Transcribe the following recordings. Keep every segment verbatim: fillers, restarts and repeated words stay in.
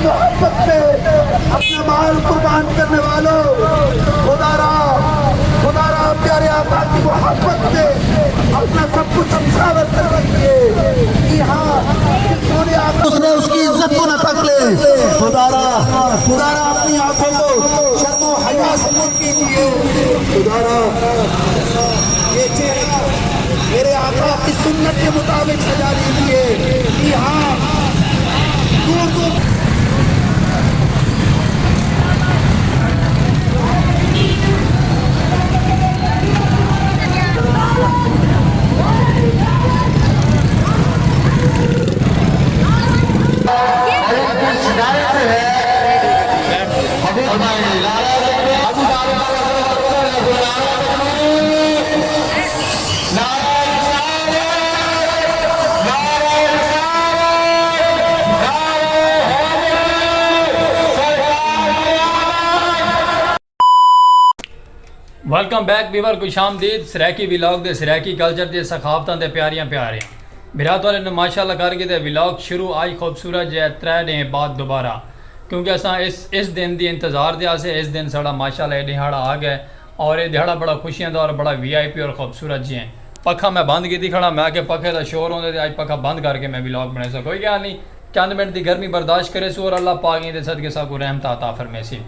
محبت پہ اپنا مال قربان کرنے والوں، خدا را، خدا را، پیارے آقا کی محبت پہ اپنا سب کچھ نچھاور کرنے کے لیے، جی ہاں، اس نے آقا، اس نے اس کی عزت کو نہ تک لے۔ خدا را، خدا را، اپنی آنکھوں کو شرم و حیا سے پاک کیجیے۔ خدا را، یہ چہرہ میرے آقا کی سنت کے مطابق سجا دیجیے۔ جی ہاں، دور دور ویلکم بیک ویور، خوش آمدید سرائیکی ولاگ دے، سرائیکی کلچر دے، ثقافتاں دے پیاریاں پیاریاں۔ برات والے نے ماشاءاللہ کر کے تے ولاگ شروع آج خوبصورت جے ترے ڈینھ بعد دوبارہ، کیونکہ اساں اس اس دن دی انتظار دے آسے۔ اس دن ساڑا ماشاءاللہ یہ ڈیہاڑا آ گئے، اور یہ دیہاڑا بڑا خوشیاں دا اور بڑا وی آئی پی اور خوبصورت جی ہیں۔ پکھا میں بند کیتی کھڑا، میں کہ پکھے دا شور ہوندے تے آج پکھا بند کر کے میں ولاگ بنے سا۔ کوئی گال نہیں، چند منٹ دی گرمی برداشت کرے سو اور اللہ پاک ایں دے صدقے ساکوں رحمت عطا فرمیسی۔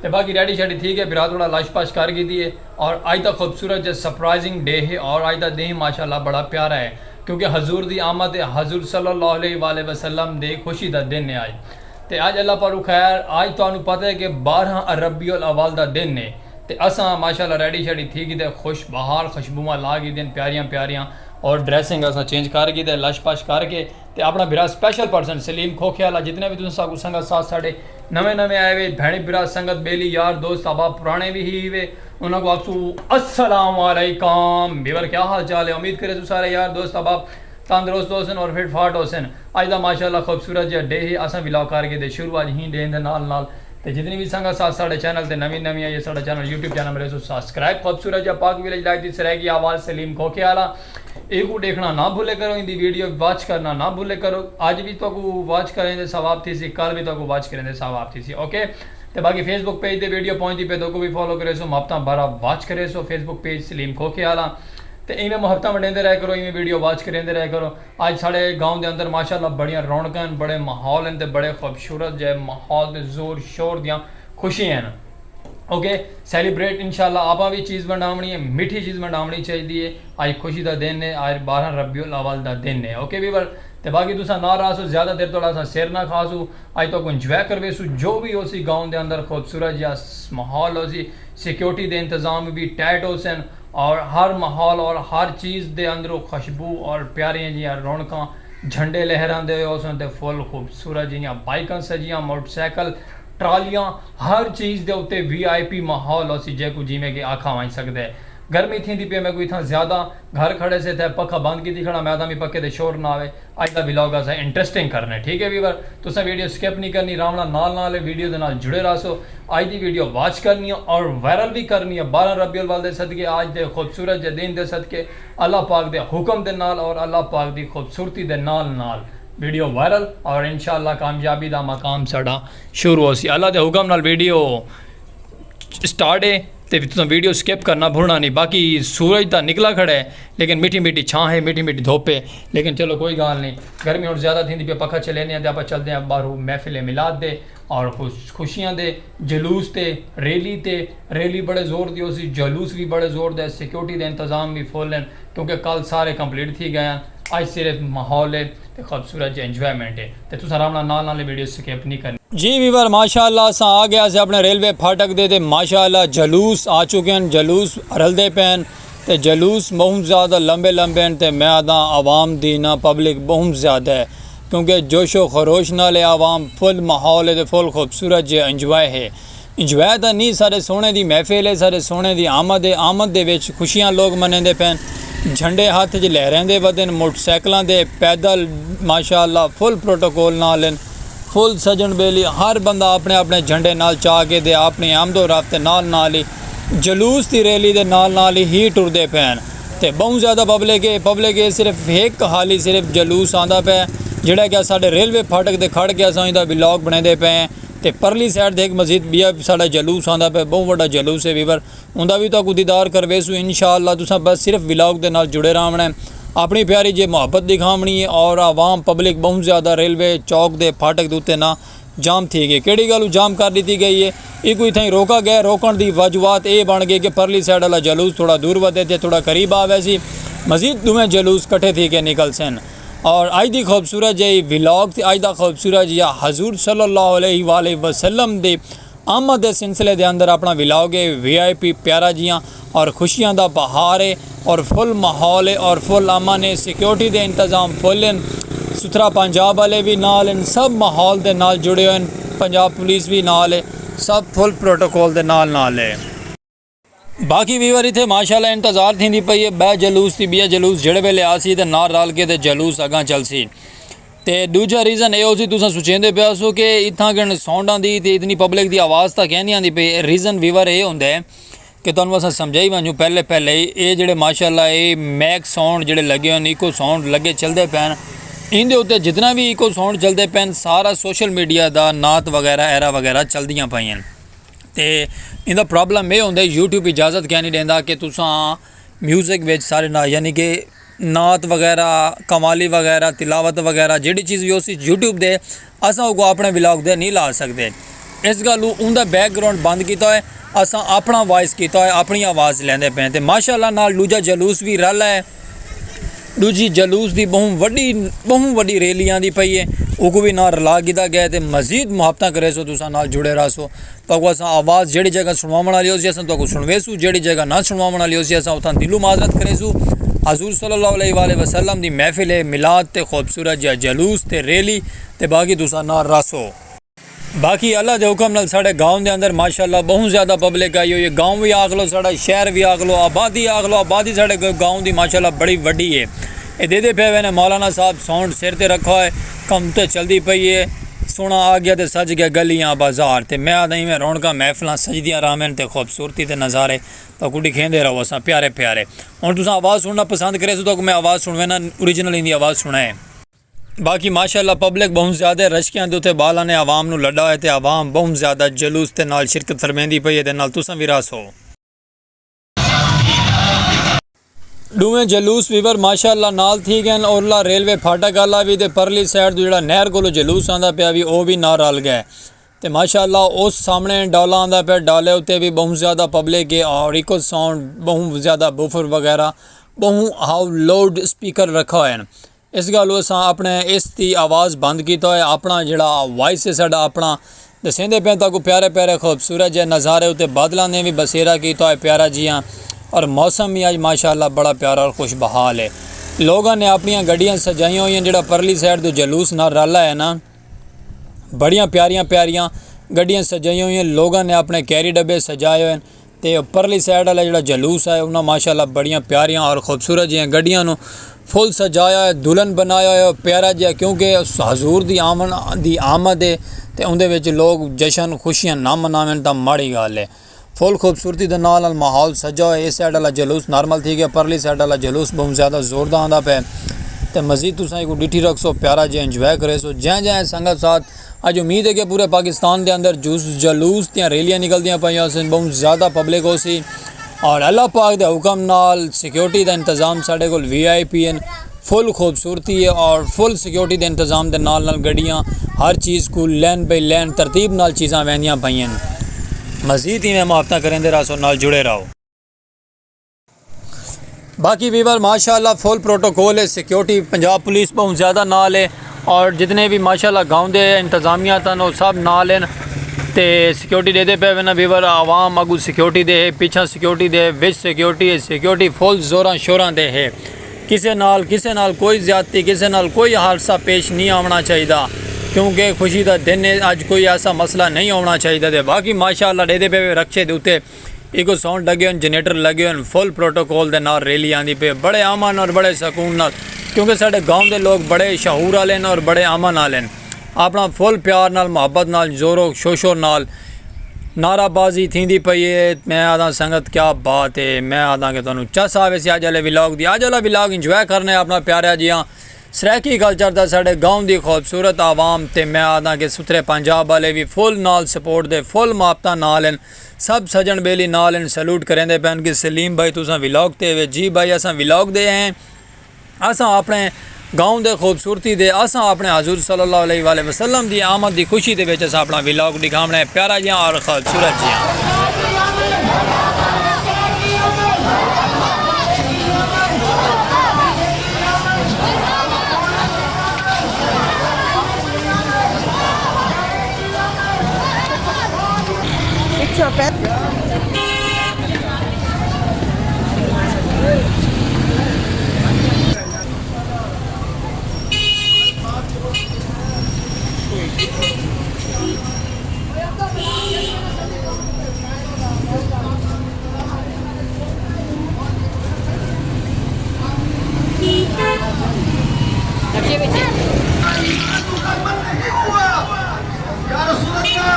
تے باقی ریڈی شیڈی تھی گئے، برات تھوڑا لش پش کر گھدی ہے۔ اور اج دا خوبصورت جے سرپرائزنگ ڈے ہے، اور اج دا ڈینھ ماشاءاللہ بڑا پیارا ہے، کیونکہ حضور دی آمد ہے، حضور صلی اللہ علیہ وآلہ وسلم دے خوشی دا دن ہے اج۔ تے اج اللہ پاک خیر، اج تانوں پتہ ہے کہ بارہ ربیع الاول دا دن ہے۔ تے اساں ماشاءاللہ ریڈی شیڈی تھی گھدے، خوش بہار خوشبوواں لا گھدین پیاریاں پیاریاں، اور ڈریسنگ اساں چینج کر گھدے، لش پش کر کے۔ تے اپنا بھرا سپیشل پرسن سلیم کھوکھے والا، جتنے بھی تساں ساکوں سنگت ساتھ ساڈے نویں نویں آئے وے، بھیݨیں بھرا سنگت ٻیلی یار دوست احباب پراݨے وی ہی وے، انہاں کوں آکھسوں السلام علیکم۔ ویور کیا حال چال ہے؟ امید کریسوں سارے یار دوست احباب تندرست ہوسن اور فٹ فاٹ ہوسن۔ اڄ دا ماشاءاللہ خوبصورت جیہا ڈے ہے، اساں ولاگ کر گھدے شروع اڄ ہی ڈے دے نال نال۔ تے جتنی وی سنگت ساتھ ساڈے چینل تے نویں نویں آئی ہے، ساڈا چینل یوٹیوب چینل مریسوں سبسکرائب۔ خوبصورت جیہا پاک ویلیج لائف دی سرائیکی آواز سلیم کھوکھے والا۔ ایکوں ݙیکھݨا نہ بھلے کرو، ایندی ویڈیو واچ کرݨا نہ بھلے کرو۔ اڄ وی تہاکوں واچ کرݨ دے ثواب تھیسی، کل وی تہاکوں واچ کرݨ دے ثواب تھیسی، اوکے۔ تے باقی فیس بک پیج تے ویڈیو پہنچدی پئے، تہاکوں وی فالو کریسو، محبتاں بھرا واچ کریسو فیس بک پیج سلیم کھوکھے والا۔ تے ایویں محبتاں ونڈیندے رہیا کرو، ایویں ویڈیو واچ کریندے رہیا کرو۔ اڄ ساݙے گاؤں دے اندر ماشاءاللہ بڑیاں رونقاں ہن، بڑے ماحول ہن تے بڑے خوبصورت جئے ماحول تے زور شور دیاں خوشیاں ہن۔ اوکے، سیلیبریٹ انشاءاللہ آپاں وی چیز ونڈاوݨی ہے، میٹھی چیز ونڈاوݨی چاہیدی ہے۔ اڄ خوشی دا دن ہے، اڄ بارہ ربیع الاول دا دن ہے۔ اوکے ویور، تے باقی تساں نال رہسو، زیادہ دیر تہاݙا اساں سر نہ کھاسوں۔ اڄ تہاکوں انجوائے کرویسوں، جو وی ہوسی گاؤں دے اندر خوبصورت جیہا س-، ماحول ہوسی، سیکیورٹی دے انتظام وی ٹائٹ ہوسن، اور ہر ماحول اور ہر چیز دے اندروں خوشبو اور پیاریاں جیہاں رونقاں، جھنڈے لہراندے ہوئے ہوسن تے فل خوبصورت جیہاں بائیکاں سجیاں، موٹر سائیکل، ٹرالیاں، ہر چیز دے اتے وی آئی پی ماحول ہوسی، جیکوں جیویں کہ آکھا ونڄ سڳدے۔ گرمی تھیندی پئی ہے، میکوں اتھاں زیادہ گھر کھڑے سے تے پکھا بند کیتی کھڑا، میں تاں وی پکھے تے شور نہ آوے۔ اڄ دا ولاگ اساں انٹرسٹنگ کرنا ہے، ٹھیک ہے ویور؟ تساں ویڈیو سکپ نہیں کرنی، راوݨا نال نال اے ویڈیو دے نال جڑے رہسو۔ اڄ دی ویڈیو واچ کرنی ہے اور وائرل بھی کرنی ہے۔ بارہ ربیع الاول دے صدقے، اڄ دے خوبصورت جے دن دے صدقے، اللہ پاک دے حکم دے نال اور اللہ پاک دی خوبصورتی دے نال نال ویڈیو وائرل اور انشاءاللہ کامیابی دا مقام ساݙا شروع ہوسی۔ اللہ دے حکم نال ویڈیو سٹارٹ ہے تے تساں ویڈیو سکپ کرنا بھلنا نہیں۔ باقی سورج تاں نکلا کھڑا ہے، لیکن میٹھی میٹھی چھاں ہے، میٹھی میٹھی دھوپ ہے، لیکن چلو کوئی گال نہیں۔ گرمی ہݨ زیادہ تھیندی پئی، پکھا چلیندے ہیں تے آپاں چلدے ہیں ٻاہروں محفل میلاد دے اور خوش-، خوشیاں دے جلوس تے، ریلی تے۔ ریلی بڑے زور دی ہوسی، جلوس وی بڑے زور دے، سیکیورٹی دے انتظام وی فل ہن، کیونکہ کل سارے کمپلیٹ تھی ڳئے ہن۔ اڄ صرف ماحول ہے تے خوبصورت جے انجوائمنٹ ہے، تے تساں آرام نال نال نال ویڈیو سکپ نہیں کرنی۔ جی ویور، ماشاءاللہ اساں آ ڳئے سے اپݨے ریلوے پھاٹک دے، تے ماشاءاللہ جلوس آ چکے ہن، جلوس رلدے پئے ہن، تے جلوس ٻہوں زیادہ لمبے لمبے ہن، تے میں آہداں عوام دی نہ، پبلک ٻہوں زیادہ ہے، کیونکہ جوش و خروش نال اے عوام فل ماحول ہے تے فل خوبصورت جے انجوائے ہے۔ انجوائے تاں نہیں، ساݙے سوہݨے دی محفل ہے، ساݙے سوہݨے دی آمد ہے، آمد دے وچ خوشیاں لوگ منیندے پئن، جھنڈے ہتھ اچ لہریندے ودن، موٹر سائیکلاں دے، پیدل، ماشاءاللہ فل پروٹوکول نال ہن، فل سڄݨ ٻیلی، ہر بندہ اپݨے اپݨے جھنڈے نال چا کے تے اپݨی آمد و رفت دے نال نال ہی جلوس دی ریلی دے نال نال ہی ہی ٹردے پئن۔ تے ٻہوں زیادہ پبلک ہے، پبلک ہے صرف ہک حالی صرف جلوس آندا پئے، جیڑھا کہ اساڈے ریلوے پھاٹک تے کھڑ کے اساں ایندا ولاگ بنڑیندے پئے ہیں۔ تے پرلی سائیڈ تے ہک مزید بیا ساڈا جلوس آندا پئے، بہوں وڈا جلوس ہے ویور، اوندا وی تہاکوں دیدار کرویسوں انشاءاللہ۔ تساں بس صرف ولاگ دے نال جڑے راونڑاں ہے، اپنی پیاری جے محبت دکھاونڑی ہے۔ اور عوام پبلک بہوں زیادہ ریلوے چوک دے پھاٹک دے اتے نا جام تھی گئے۔ کیڑھی گالوں جام کر ڈتی گئی ہے؟ ایکوں اتھائیں روکا گئے۔ روکن دی وجوہات اے بن گئے کہ پرلی سائیڈ آلا جلوس تھوڑا دور ودھے تے تھوڑا قریب آ ویسی، مزید دوویں جلوس کٹھے تھی کے نکلسن۔ اور اج دی خوبصورت جئی ولاگ تے اج دا خوبصورت جیا حضور صلی اللہ علیہ وآلہ وسلم دی آمد دے سلسلے دے اندر اپنا ولاگ ہے۔ وی آئی پی پیارا جیاں اور خوشیاں دا بہار ہے اور فل ماحول ہے اور فل امن ہے۔ سیکیورٹی دے انتظام فل ہن، ستھرا پنجاب والے وی نال ہن، سب ماحول دے نال جڑے ہوئے ہن، پنجاب پولیس وی نال ہے، سب فل پروٹوکول دے نال نال ہے۔ باقی ویور اتھے ماشاءاللہ انتظار تھیندی پئی ہے بئے جلوس دی، بیا جلوس جیڑھے ویلے آسی تے نال رل کے تے جلوس اگاں چلسی۔ تے ڈوجھا ریزن اے ہوسی، تساں سوچیندے پئے ہوسو کہ اتھاں کن ساؤنڈاں دی تے اتنی پبلک دی آواز تاں کینی آندی پئی؟ ریزن ویور اے ہوندا ہے کہ تہانوں اساں سمجھائی ونجوں پہلے پہلے ہی، اے جیڑھے ماشاءاللہ اے میک ساؤنڈ جیڑھے لگے ہن، ایکو ساؤنڈ لگے چلدے پئے ہن، ایندے اتے جتنا وی ایکو ساؤنڈ چلدے پئے ہن سارا سوشل میڈیا دا نعت وغیرہ ایرا وغیرہ چلدیاں پئین۔ تے ایندا پرابلم اے ہوندا ہے یوٹیوب اجازت کینی ڈیندا کہ تساں میوزک وچ سارے نال یعنی کہ نعت وغیرہ، قوالی وغیرہ، تلاوت وغیرہ جیڑھی چیز وی ہوسی یوٹیوب دے اساں اوکوں اپنے ولاگ دے نی لا سکدے۔ اس گالوں اوندا بیک گراؤنڈ بند کیتا ہوئے، اساں اپنا وائس کیتا ہوئے، اپنی آواز لیندے پئے تے ماشاءاللہ نال ڈوجھا جلوس وی رل ہے۔ ڈوجھی جلوس دی بہوں وڈی بہوں وڈی ریلی آندی پئی ہے، اوکوں وی نال رلا گھدا گئے تے مزید محبتاں کریسو، تساں نال جڑے رہسو۔ تہاکوں اساں آواز جیڑھی جگہ سنواوݨ آلی ہوسی اساں تہاکوں سنویسوں، جیڑھی جگہ نہ سنواوݨ آلی ہوسی اساں اتھاں دلوں معذرت کریسوں۔ حضور صلی اللہ علیہ وآلہ وسلم دی محفل ہے میلاد تے خوبصورت جیہا جلوس تے ریلی تے باقی تساں نال رہسو۔ باقی اللہ دے حکم نال ساڈے گاؤں دے اندر ماشاءاللہ بہوں زیادہ پبلک آئی ہوئی ہے۔ گاؤں وی آکھ لو، ساڈا شہر وی آکھ لو، آبادی آکھ لو، آبادی ساڈے گ- گاؤں دی ماشاءاللہ بڑی وڈی ہے۔ اے دیدے پئے ہوئے نے مولانا صاحب ساؤنڈ سر تے رکھا ہوئے، کم تے چلدی پئی ہے۔ سوہݨا آ گیا تے سج گیا گلیاں بازار تے میں آہدا ایویں رونقاں محفلاں سجدیاں رہون تے خوبصورتی تے نظارے تہاکوں ݙکھیندے رہوں اساں پیارے پیارے۔ ہݨ تساں آواز سݨݨا پسند کریسو تہاکوں میں آواز سݨوینداں، اوریجنل ایندی آواز سݨائے۔ باقی ماشاءاللہ پبلک بہوں زیادہ ہے، رشکیاں دے اتے ٻالاں نے عوام نوں لݙا ہوئے تے عوام بہوں زیادہ جلوس دے نال شرکت فرمیندی پئی ہے تے نال تساں وی رہسو۔ ݙوہیں جلوس ویور ماشاءاللہ نال تھی ڳئن، اورلا ریلوے پھاٹک آلا وی تے پرلی سائیڈ توں جیڑھا نہر کولوں جلوس آندا پیا وی او وی نال رل ڳئے۔ تے ماشاءاللہ اس سامݨے ڈالا آندا پیا، ڈالے اتے وی ٻہوں زیادہ پبلک ہے اور ایکو ساؤنڈ ٻہوں زیادہ بفر وغیرہ ٻہوں ہاؤ لاؤڈ اسپیکر رکھا ہوئے ہن۔ اس گالوں اساں اپݨے اس دی آواز بند کیتا ہوئے، اپݨا جیڑھا وائس ہے ساݙا اپݨا ݙسیندے پئے تہاکوں پیارے پیارے خوبصورت جئے نظارے اتے بادلاں نے وی بسیرا کیتا ہوئے پیارا جیہاں، اور موسم وی اڄ ماشاءاللہ بڑا پیارا اور خوش بحال ہے۔ لوگاں نے اپݨیاں گڈیاں سجائیاں ہوئیاں، جیڑھا پرلی سائیڈ توں جلوس نال رل آیا نا، بڑیاں پیاریاں پیاریاں گڈیاں سجائیاں ہوئیاں، لوگاں نے اپݨے کیری ڈبے سجائے ہوئے ہن۔ تے پرلی سائیڈ والا جیڑھا جلوس ہے انہاں ماشاءاللہ بڑیاں پیاریاں اور خوبصورت جیاں گڈیاں نوں فل سجایا ہویا، دلہن بنایا ہویا، پیارا جیہا، کیونکہ اس حضور دی آمن دی آمد ہے تے اوندے وچ لوگ جشن خوشیاں نہ مناون تاں ماڑی گالھ ہے۔ فل خوبصورتی دے نال نال ماحول سجا ہویا۔ اس سائیڈ والا جلوس نارمل تھی گیا، پرلی سائیڈ والا جلوس بہوں زیادہ زور دا آندا پئے۔ تے مزید تساں ایکوں ڈٹھی رکھسو، پیارا جیہا انجوائے کریسو۔ جیں جیں سنگت ساتھ اڄ امید ہے کہ پورے پاکستان دے اندر جوس جلوس دیاں ریلیاں نکلدیاں پئیاں ہوسن، ٻہوں زیادہ پبلک ہوسی، اور اللہ پاک دے حکم نال سیکیورٹی دا انتظام ساݙے کول وی آئی پی ہن، فل خوبصورتی ہے اور فل سیکیورٹی دے انتظام دے نال نال گڈیاں ہر چیز کوں لین بائی لین ترتیب نال چیزاں ویندیاں پئین۔ مزید ایویں محبتاں کریندے رہسو، نال جڑے رہو۔ باقی ویور ماشاءاللہ فل پروٹوکول ہے، سیکیورٹی پنجاب پولیس بہوں زیادہ نال ہے، اور جتنے وی ماشاءاللہ گاؤں دے انتظامیہ تن او سب نال ہن۔ تے سیکیورٹی ݙیندے پئے وینا ویور، عوام اڳوں سیکیورٹی دے ہے، پچھاں سیکیورٹی دے، وچ سیکیورٹی ہے، سیکیورٹی فل زوراں شوراں دے ہے۔ کسے نال کسے نال کوئی زیادتی، کسے نال کوئی حادثہ پیش نہیں آوݨا چاہیدا، کیونکہ خوشی دا دن ہے، اڄ کوئی ایسا مسئلہ نہیں ہووݨا چاہیدا۔ تے باقی ماشاءاللہ ݙیندے پئے وے رکشے دے اتے ایکو ساؤنڈ لگے ہن، جنریٹر لگے ہن، فل پروٹوکول دے نال ریلی آندی پئی، بڑے امن اور بڑے سکون نال، کیونکہ ساݙے گاؤں دے لوگ بڑے شعور والے ہن اور بڑے امن والے ہن۔ اپݨا فل پیار نال، محبت نال، زور و شوشو نال نعرہ بازی تھیندی پئی ہے۔ میں آہداں سنگت کیا بات ہے، میں آہداں کہ تہانوں چس آویسی اڄ والے ولاگ دی۔ اڄ والا ولاگ انجوائے کرݨے اپݨا پیارا جیہاں سرائیکی کلچر دا ساڈے گاؤں دی خوبصورت عوام تے میں آدھاں کہ ستھرے پنجاب والے وی فل نال سپورٹ دے فل ماپتاں نال ہن۔ سب سجن بیلی نال ہن، سلوٹ کریندے پئے ہن کہ سلیم بھائی تساں ولاگ تے وے؟ جی بھائی اساں ولاگ دے ہیں۔ اساں اپنے گاؤں دے خوبصورتی دے، اساں اپنے حضور صلی اللہ علیہ وآلہ وسلم دی آمد دی خوشی دے وچ اساں اپنا ولاگ ڈکھاونا ہے پیارا جیاں اور خوبصورت جیاں۔ یا رسول اللہ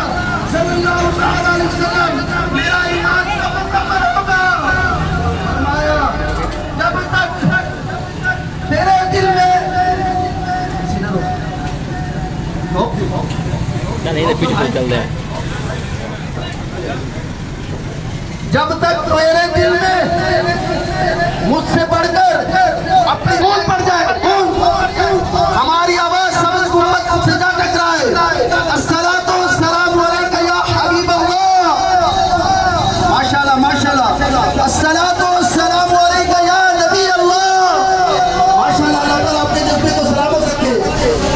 صلی اللہ تعالی علیہ وسلم، میرا ایمان کب مکمل ہوگا؟ فرمایا، جب تک تیرے دل میں، جب تک میرے دل میں مجھ سے بڑھ کر اپنی، کون پڑھ جائے، کون؟ ہماری آواز سمجھ کو مت سے جا ٹکرائے۔ الصلاۃ والسلام علیک یا حبیب اللہ۔ ماشاءاللہ، ماشاءاللہ۔ الصلاۃ والسلام علیک یا نبی اللہ۔ ماشاءاللہ، اللہ تعالیٰ آپ کے جذبے کو سلامت رکھے۔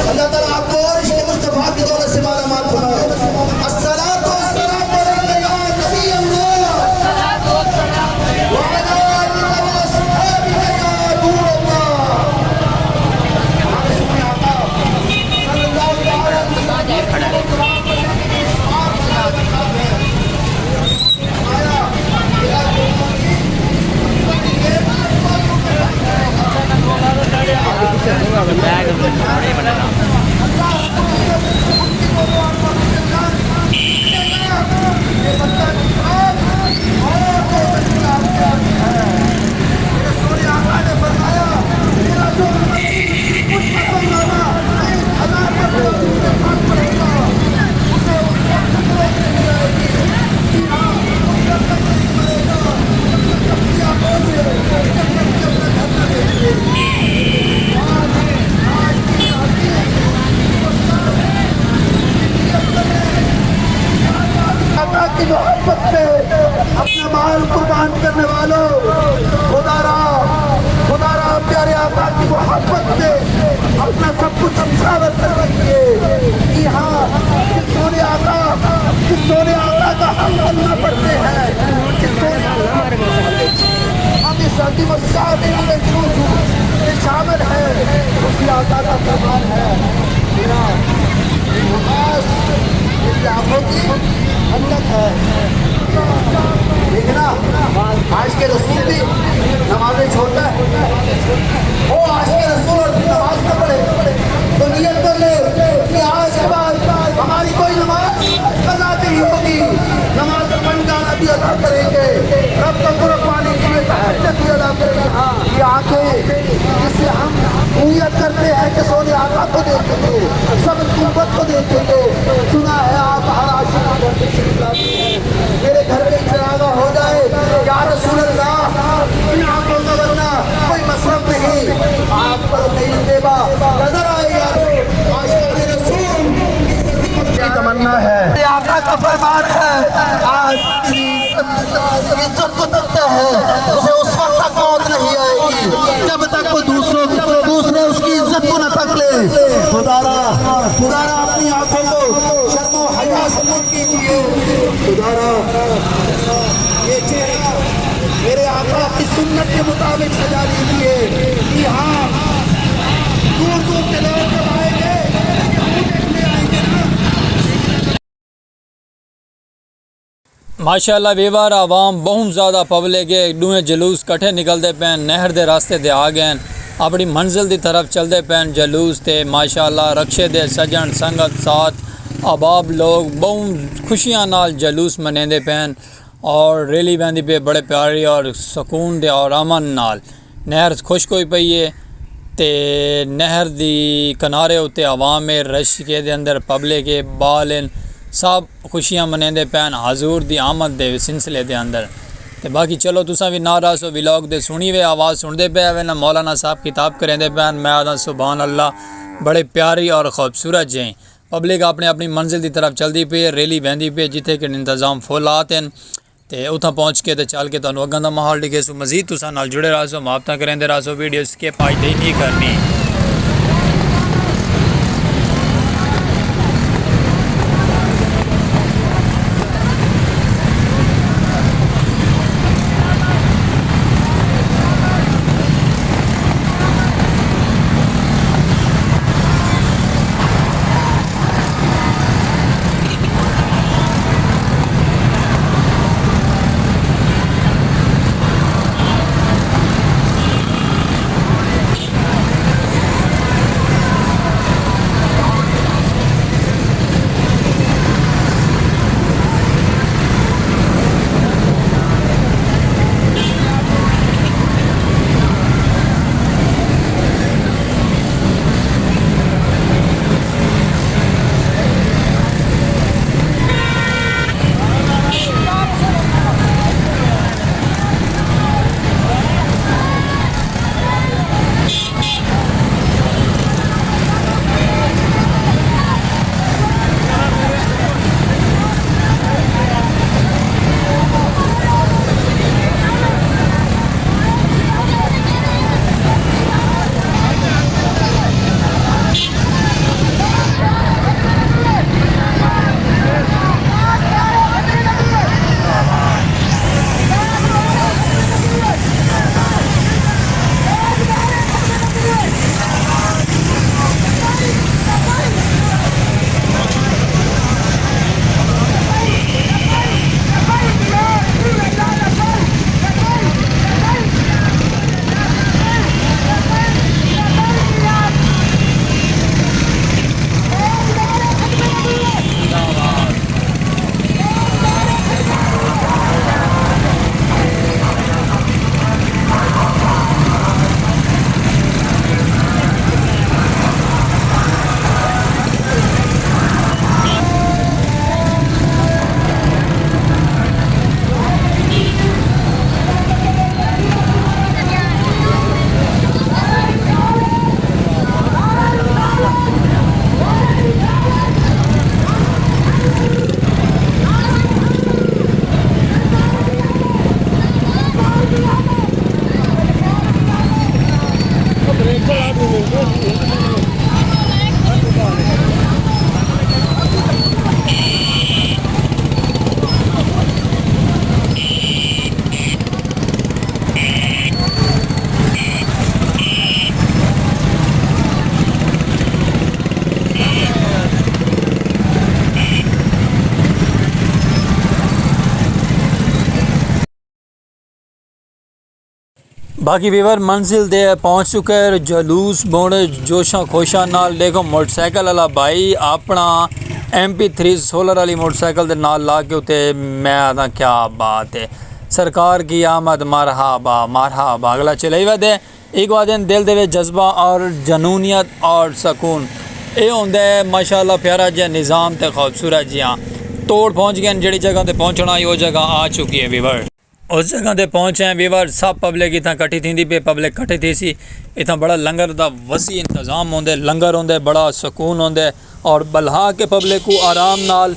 اللہ تعالیٰ آپ کو اور عشق مصطفیٰ کی دولت سے مالا مال فرمائے۔ الصلاۃ والسلام علیک یا نبی اللہ۔ وعلی آلک و اصحابک یا نور اللہ۔ آقا کی محبت پہ اپنا مال قربان کرنے والوں، خدا را، خدا را، پیارے آقا کی محبت پہ اپنا سب کچھ نچھاور کر رکھیے۔ جی ہاں، جس سونے آقا، جس سونے آقا کا ہم کلمہ پڑھتے ہیں، جس سونے آقا ہم اس عظیم الشان میں شامل ہیں، اسی آقا کا فرمان ہے۔ میرا نماز میری آنکھوں کی ٹھنڈک ہے۔ دیکھنا، عاشق رسول بھی نمازیں چھوڑتا ہے۔ وہ عاشق رسول اور پھر نماز نہ پڑھے، تو نیت کر لے کہ آج کے بعد ہماری کوئی نماز قضا نہیں ہوگی۔ نماز پنج گانا بھی ادا کریں گے، رب کا قرب پانی پیے، تہجد بھی ادا کریں گے۔ یہ آنکھیں جس سے ہم نیت کرتے ہیں کہ سونے آقا کو دیکھیں گے، سب امت کو دیکھیں گے۔ سنا ہے آپ ہر عاشق کی گھر میں تشریف لاتے ہیں۔ میرے گھر میں چراغا ہو جائے، یا رسول اللہ، ان آنکھوں کا ورنہ کوئی مصرف نہیں۔ آپ پر کہیں دیبا نظر آئے، یا رسول۔ کی تمنا ہے۔ یہ آقا کا فرمان ہے، آج کی عزت کو تکتا ہے، اسے اس وقت تک موت نہیں آئے گی جب تک وہ دوسروں، دوسرے اس کی عزت کو نہ تک لے۔ خدا را، خدا را اپنی آنکھوں کو شرم و حیا سے پاک کیجیے۔ خدا را، یہ چہرہ میرے آقا کی سنت کے مطابق سجا دیجیے۔ جی ہاں، دور دور کے لوگ جب آئیں گے، دیکھنے آئیں گے نا۔ ماشاءاللہ ویوار عوام بہوں زیادہ پبلک ہے، ڈوہیں جلوس کٹھے نکلدے پئن، نہر دے راستے تے آ گئن، اپنی منزل دی طرف چلدے پئن۔ جلوس تے ماشاءاللہ رکشے دے سجن سنگت ساتھ احباب لوگ بہوں خوشیاں نال جلوس منیندے پئن اور ریلی ویندی پئی بڑے پیاری اور سکون دے اور امن نال۔ نہر خشک ہوئی پئی ہے۔ تے نہر دی کنارے اتے عوام ہے، رش کے دے اندر پبلک ہے، ٻال ہن، سب خوشیاں منیندے پئے ہن حضور دی آمد دے سلسلے دے اندر۔ تے باقی چلو تساں وی نال رہسو، ولاگ دے سݨی وے، آواز سݨدے پئے ہوے نا، مولانا صاحب خطاب کریندے پئے ہن۔ میں آہداں سبحان اللہ، بڑے پیاری اور خوبصورت جئیں۔ پبلک اپݨی اپݨی منزل دی طرف چلدی پئی ہے، ریلی ویندی پئی ہے، جتھے کہ انتظام فل آت ہن۔ تے اتھاں پہنچ کے تے چل کے تہانوں اڳاں دا ماحول ݙکھیسوں۔ مزید تساں نال جڑے رہسوں، محبتاں کریندے رہسوں، ویڈیو سکپ اڄ تئیں نہیں کرݨی۔ باقی ویور منزل دے پہنچ چکے، جلوس بݨ جوشاں خوشاں نال۔ ݙیکھو موٹر سائیکل والا بھائی اپݨا ایم پی تھری سولر والی موٹر سائیکل دے نال لا کے اتے، میں آہداں کیا بات ہے، سرکار کی آمد، مرحبا مرحبا۔ اڳلا چلائی ودے۔ ایکوں آہدن دل دے وچ جذبہ اور جنونیت اور سکون۔ اے ہوندا ہے ماشاءاللہ پیارا جیہا نظام تے خوبصورت جیہاں۔ توڑ پہنچ ڳئے ہن، جیڑھی جگہ تے پہنچݨا ہئی او جگہ آ چکی ہے ویور۔ اس جگہ تے پہنچ آئے ویور، سب پبلک اتھاں کٹھی تھیندی پئی، پبلک کٹھی تھیسی۔ اتھاں بڑا لنگر دا وسیع انتظام ہوندے، لنگر ہوندے، بڑا سکون ہوندے اور ٻلہا کے پبلک کوں آرام نال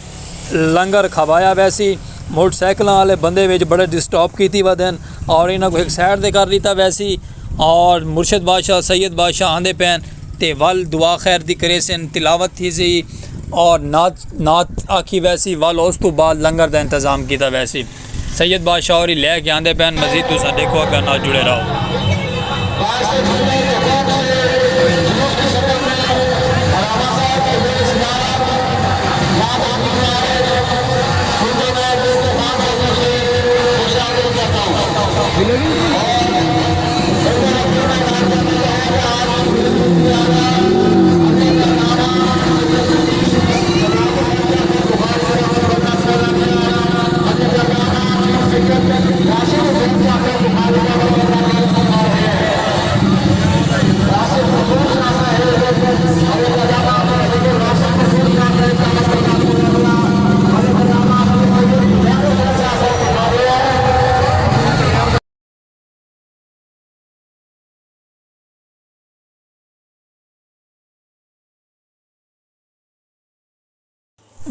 لنگر کھوایا ویسی۔ موٹر سائیکلاں والے بندے وچ بڑے ڈسٹرب کیتی ودن اور انہاں کوں ہک سائیڈ تے کر ݙتا ویسی۔ اور مرشد بادشاہ، سید بادشاہ آندے پئن تے ول دعا خیر دی کریسن، تلاوت تھیسی اور نعت، نعت آکھی ویسی، ول اس توں بعد لنگر دا انتظام کیتا ویسی۔ سید بادشاہ ہوری لے کے آندے پئن، مزید تساں ݙیکھو، اڳاں نال جڑے رہو۔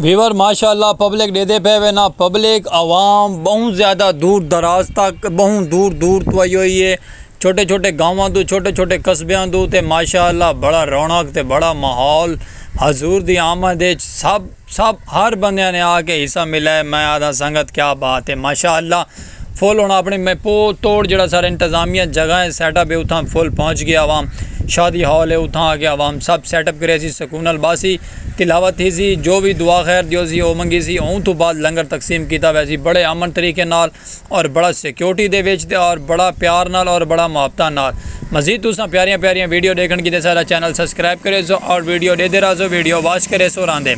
ویور ماشاء اللہ پبلک ݙیہدے پئے وے نا، پبلک عوام ٻہوں زیادہ دور دراز تک، ٻہوں دور دور توں آئی ہوئی ہے، چھوٹے چھوٹے گاؤاں توں، چھوٹے چھوٹے قصبیاں توں، تے ماشاء اللہ بڑا رونق تے بڑا ماحول۔ حضور دی آمد اچ سب سب ہر بندیاں نے آ کے حصہ ملا ہے۔ میں آہداں سنگت کیا بات ہے، ماشاء اللہ فل ہݨ اپݨی میں پو توڑ جیڑھا سارا انتظامیہ جگہ ہے، سیٹ اپ ہے، اتھاں فل پہنچ ڳیا عوام۔ شادی ہال ہے، اتھاں آ کے عوام سب سیٹ اپ کریسی، سکون نال ٻہسی، تلاوت تھیسی، جو وی دعا خیر ݙیوسی او منگیسی۔ اوں توں بعد لنگر تقسیم کیتا ویسی بڑے امن طریقے نال اور بڑا سیکیورٹی دے وچ تے اور بڑا پیار نال اور بڑا محبتاں نال۔ مزید تساں پیاریاں پیاریاں ویڈیو ݙیکھݨ کیتے ساݙا چینل سبسکرائب کریسو اور ویڈیو ݙیہدے رہسو، ویڈیو واچ کریسو راہندے۔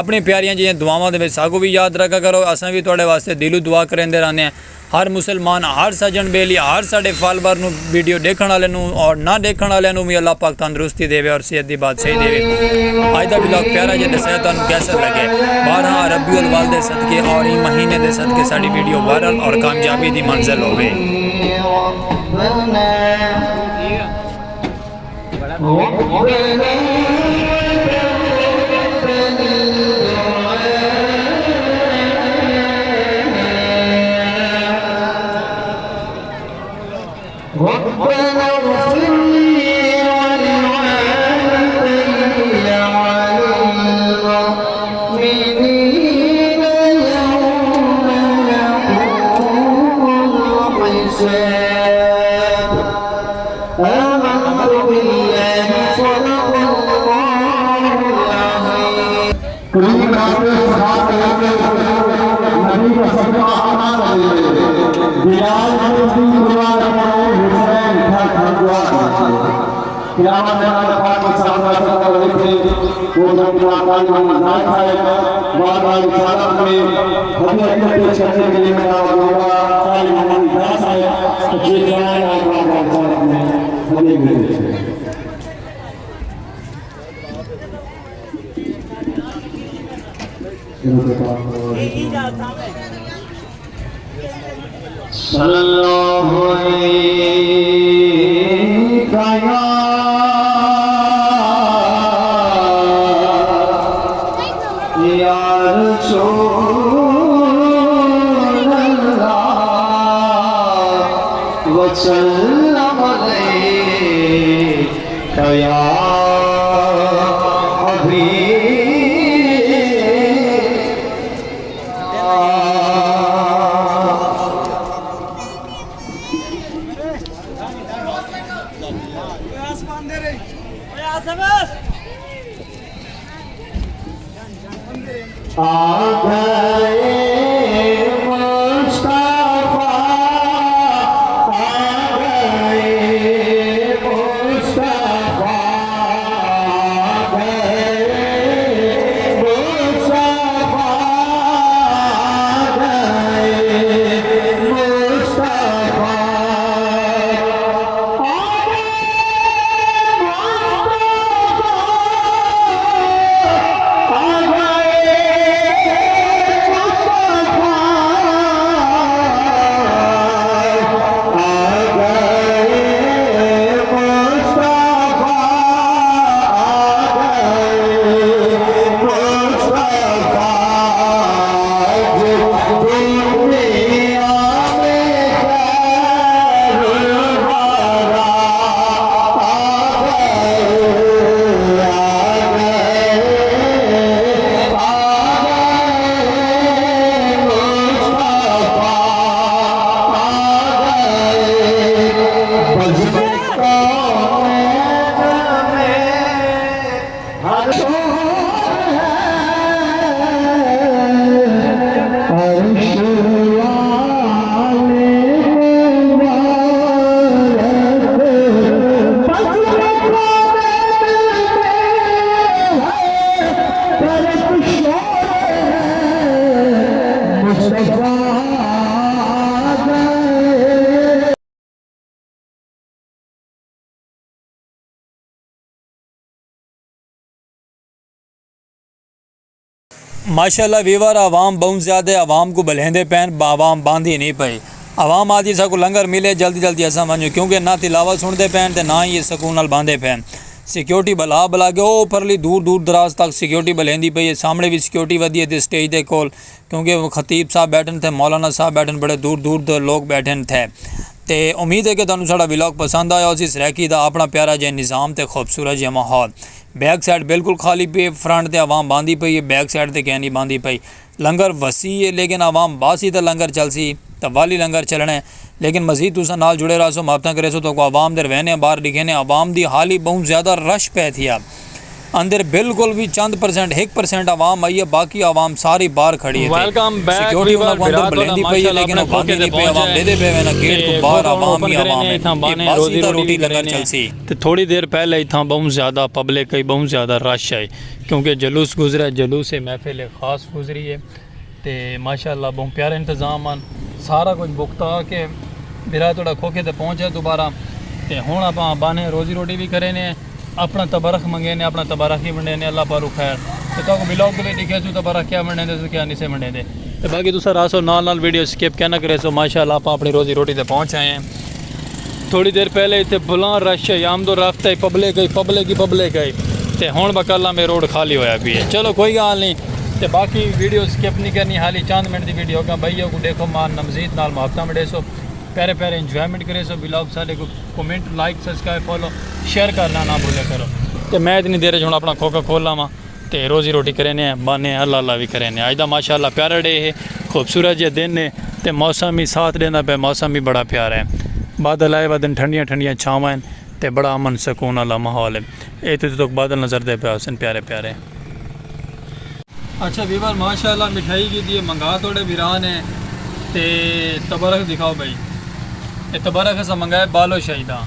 اپݨی پیاریاں جیہیاں دعاواں دے وچ ساکوں وی یاد رکھا کرو، اساں وی تہاݙے واسطے دلوں دعا کریندے رہندے ہیں۔ ہر مسلمان، ہر سڄݨ ٻیلی، ہر ساݙے فالوور نوں، ویڈیو ݙیکھݨ والے نوں اور نہ ݙیکھݨ والے نوں وی اللہ پاک تندرستی ݙیوے اور صحت دی بادشاہی ݙیوے۔ اڄ دا ولاگ پیارا جیہا ݙسایا، تہاݙوں کیسا لڳے؟ ٻارہاں ربیع الاول دے صدقے اور ایں مہینے دے صدقے ساݙی ویڈیو وائرل اور کامیابی دی منزل ہووے۔ ربنا اغفر لي ولوالدي وللمؤمنين يوم يقوم الحساب. آمنت بالله، صدق الله العظيم. کریم رب سبحانہ و تعالی نبی کا صدقہ عطا کرے۔ بلال بن ابی قربان کرے، حسین گھر گھر دعا کرے۔ قیامت کے بعد پاک صاحب کا صدقہ لکھے، وہ جب قرآن میں نہ کھائے، بار بار رسالت میں حضرت کے چھٹے کے لیے میرا ہوگا، قائم ہماری داس ہے، تو یہ جانا ہے بار بار رسالت میں حضرت کے چھٹے۔ صلى الله عليك يا رسول الله وسلم عليك يا حبيب الله. آ گئے مصطفیٰ، آ گئے مصطفیٰ، آ گئے مصطفیٰ، آ گئے مصطفیٰ۔ ماشاءاللہ ویور، عوام ٻہوں زیادہ ہے، عوام کوں ٻلھیندے پئن، عوام ٻاہندی نی پئی۔ عوام آہدی ساکوں لنگر ملے، جلدی جلدی اساں ونڄوں، کیونکہ نہ تلاوت سݨدے پئن تے نہ ہی سکون نال ٻاہندے پئن۔ سیکیورٹی بلا بلا کے او پرلی دور دور دراز تک سیکیورٹی بلیندی پئی ہے۔ سامنے وی سیکیورٹی ودی ہے تے سٹیج دے کول، کیونکہ خطیب صاحب بیٹھن تھے، مولانا صاحب بیٹھن، بڑے دور دور دے لوگ بیٹھن تھے۔ تے امید ہے کہ تانوں ساڈا ولاگ پسند آیا ہوسی۔ سرائیکی دا اپنا پیارا جے نظام تے خوبصورت جے ماحول۔ بیک سائیڈ بالکل خالی پئی، فرنٹ تے عوام باندھی پئی ہے، بیک سائیڈ تے کینی باندھی پئی۔ لنگر وسیع ہے، لیکن عوام باسی تاں لنگر چلسی، تاں والی لنگر چلݨے۔ لیکن مزید تساں نال جڑے رہسو، محبتاں کریسو، تہاکوں عوام دے روینے باہر ݙکھینے۔ عوام دی حالی ٻہوں زیادہ رش پئے تھیا۔ اندر بالکل وی چند پرسنٹ، ہک پرسنٹ عوام آئی ہے، باقی عوام ساری باہر کھڑی ہے۔ ویلکم بیک سیکیورٹی انہاں کوں اندر بلیندی پئی ہے، لیکن او باندھی نہیں پئی۔ عوام ݙیہدے پئے وینا گیٹ توں باہر، عوام ہی عوام ہے۔ اے باسی تاں روٹی لنگر چلسی۔ تے تھوڑی دیر پہلے اتھاں ٻہوں زیادہ پبلک آئی، ٻہوں زیادہ رش آئی، کیونکہ جلوس گزرا، جلوس محفل خاص گزری ہے۔ تے ماشاءاللہ ٻہوں پیارے انتظام ہن، سارا کجھ بکتا کہ بھرا تہاݙا کھوکھے تے پہنچ ہے دوبارہ۔ تے ہݨ آپاں بانے روزی روٹی وی کرینے، اپݨا تبرخ منگینے، اپݨا تبرخ ہی ونڈینے، اللہ پاروں خیر۔ تے تہاکوں ولاگ دے وچ ݙکھیسوں تبرخ کیا ونڈیندے تے کیا نسے ونڈیندے۔ تے باقی تساں رہسو نال نال، ویڈیو سکپ کیا نہ کریسو۔ ماشاءاللہ آپاں اپݨی روزی روٹی تے پہنچ آئے ہیں۔ تھوڑی دیر پہلے اتھے بھلاں رش ہے، آمد و رفت ہے، پبلک ہے، پبلک ہی پبلک ہے۔ تے ہݨ بکلا میں روڈ خالی ہویا پئی ہے۔ چلو کوئی ڳالھ نہیں۔ تے باقی ویڈیو سکپ نہیں کرنی، حالی چند منٹ دی ویڈیو، اڳاں بھائیو کوں ݙیکھو، ماں نمزید نال محبتاں وݙیسو، پیارے پیارے انجوائمنٹ کریسو۔ ولاگ ساݙے کوں کمنٹ، لائک، سبسکرائب، فالو، شیئر کرنا نہ بھولیا کرو۔ تے میں اتنی دیر وچ ہݨ اپݨا کھوکھا کھول لاواں تے روزی روٹی کرینے ہیں، بانے اللہ اللہ وی کرینے ہیں۔ اڄ دا ماشاءاللہ پیارا ڈے ہے، خوبصورت جے دن ہے، تے موسم ہی ساتھ ݙیندا پئے، موسم ہی بڑا پیارا ہے۔ بادل آئے ودن، ٹھنڈیاں ٹھنڈیاں چھاواں ہن تے بڑا امن سکون والا ماحول ہے۔ اے تے تک بادل نظر دے پئے ہوسن پیارے پیارے۔ اچھا ویور، ماشاءاللہ مٹھائی کیتی ہے، منگا تہاݙے بھرا نے۔ تے تبرخ دکھاؤ بھائی۔ اے تبرخ اساں منگائے بالو شاہی دا۔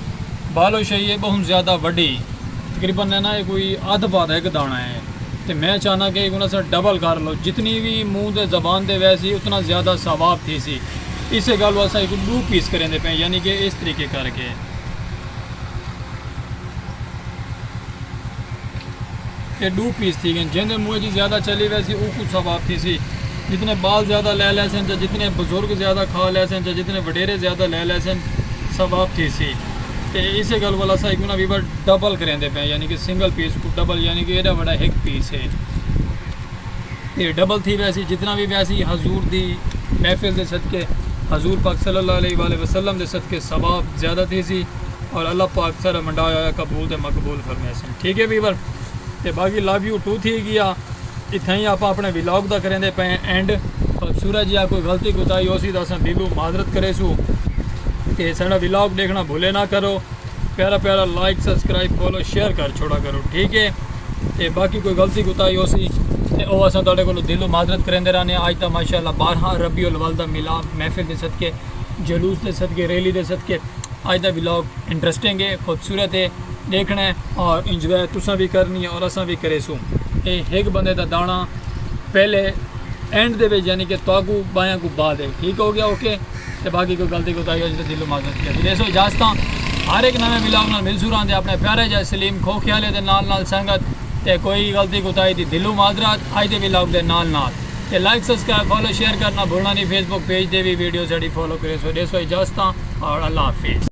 بالو شاہی ہے ٻہوں زیادہ وݙی، تقریباً ہے نا، اے کوئی ادھ پا دا ہک داݨا ہے۔ تے میں چاہنا کہ ایکوں اساں ڈبل کر لو، جتنی وی منہ تے زبان تے ویسی اتنا زیادہ ثواب تھیسی۔ اسے ڳالھ واسطے ایکوں ݙو پیس کریندے پئے، یعنی کہ اس طریقے کر کے۔ اے ݙو پیس تھی ڳئن، جیندے منہ اچ زیادہ چلی ویسی، اوکوں ثواب تھیسی۔ جتنے ٻال زیادہ لے لیسن، چاہے جتنے بزرگ زیادہ کھا لیسن، چاہے جتنے وݙیرے زیادہ لے لیسن، ثواب تھیسی۔ تے اسے ڳالھ والا اساں ایکوں نا ویور ڈبل کریندے پئے، یعنی کہ سنگل پیس کوں ڈبل، یعنی کہ ایݙا وݙا ہک پیس ہے۔ تے ڈبل تھی ویسی، جتنا وی ویسی حضور دی محفل دے صدقے، حضور پاک صلی اللہ علیہ وآلہ وسلم دے صدقے ثواب زیادہ تھیسی، اور اللہ پاک سارا ونڈایا ہویا قبول تے مقبول فرمیسن۔ ٹھیک ہے ویور، تے باقی لو یو ٹو تھی ڳیا۔ اتھائیں آپاں اپݨے ولاگ دا کریندے پئے ہیں اینڈ۔ خوبصورت جیہا کوئی غلطی کوتاہی ہوسی تاں اساں دلوں معذرت کریسوں۔ تے ساݙا ولاگ ݙیکھݨا بھلے نہ کرو۔ پیارا پیارا لائک، سبسکرائب، فالو، شیئر کر چھوڑا کرو، ٹھیک ہے؟ تے باقی کوئی غلطی کوتاہی ہوسی تے او اساں تہاݙے کولوں دلوں معذرت کریندے رہنے ہیں۔ اڄ تاں ماشاءاللہ بارہاں ربیع الاول دا میلاد محفل دے صدقے، جلوس دے صدقے، ریلی دے صدقے، اڄ دا ولاگ انٹرسٹنگ ہے، خوبصورت ہے، ݙیکھݨا ہے اور انجوائے تساں وی کرنی ہے اور اساں وی کریسوں۔ اے ہک بندے دا داݨا، پہلے اینڈ دے وچ، یعنی کہ تہاکوں ٻائیاں کوں بعد ہے۔ ٹھیک ہو ڳیا، اوکے؟ تے باقی کوئی غلطی کوتاہی ہوسی تے دلوں معذرت کریسوں۔ ݙیسو اجازتاں، ہر ہک نویں ولاگ نال ملسوں رہندے۔ اپݨے پیارے جئے سلیم کھوکھے آلے دے نال نال سنگت، تے کوئی غلطی کوتاہی دی دلوں معذرت اڄ دے ولاگ دے نال نال۔ تے لائک، سبسکرائب، فالو، شیئر کرݨا بھلݨا نہیں۔ فیس بک پیج دے وی ویڈیو ساݙی فالو کریسو۔ ݙیسو اجازتاں اور اللہ حافظ۔